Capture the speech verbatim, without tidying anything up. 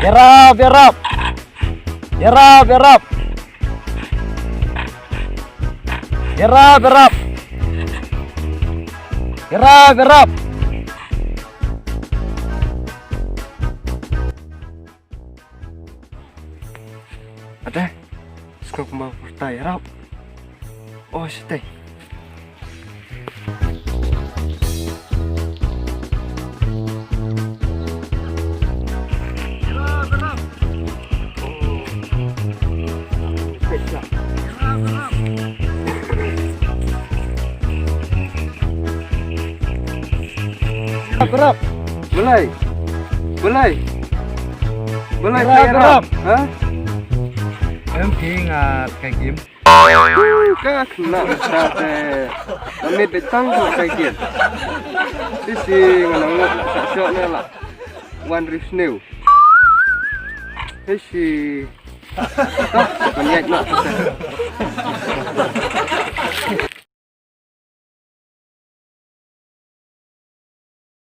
Ïarap, ïarap. Ïarap, ïarap. Ïarap, ïarap. Ïarap, ïarap. Ate, sngewbha pyrta ïarap. Oh, shatei. Berap. Belai. Belai. Belai. Berap, berap. Ha? Em phi nga kai game. Ka kena ka te. Kami betang ko kai game. Sisi ngan ngut la sa shot ne la. Wan rif snew. Sisi. Toh, kami yak nak.